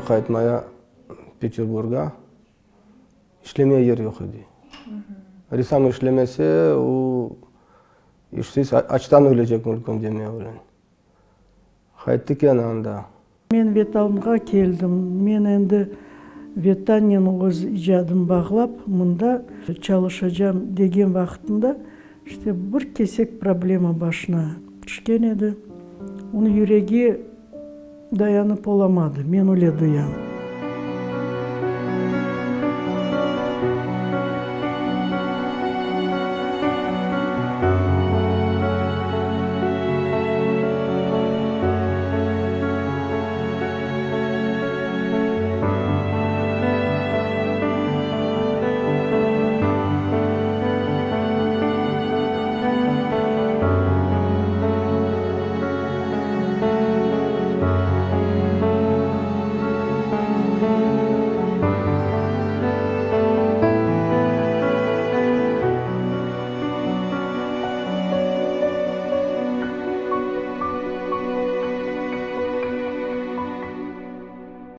qaytmaya Peterburgğa. İşlemeye yer yoq edi. Ressam işlemese, o işsiz açtan ölecek mümkün deme öyle. Qayttı kene anda. Men Vetanğa keldim. Men endi Vetannen öz icadım bağlap, mında çalışacam degen vaqıtında, işte, bir kesek problema başına tüşken edi. Onıñ yüregi dayanıp olamadı, men öyle duyam.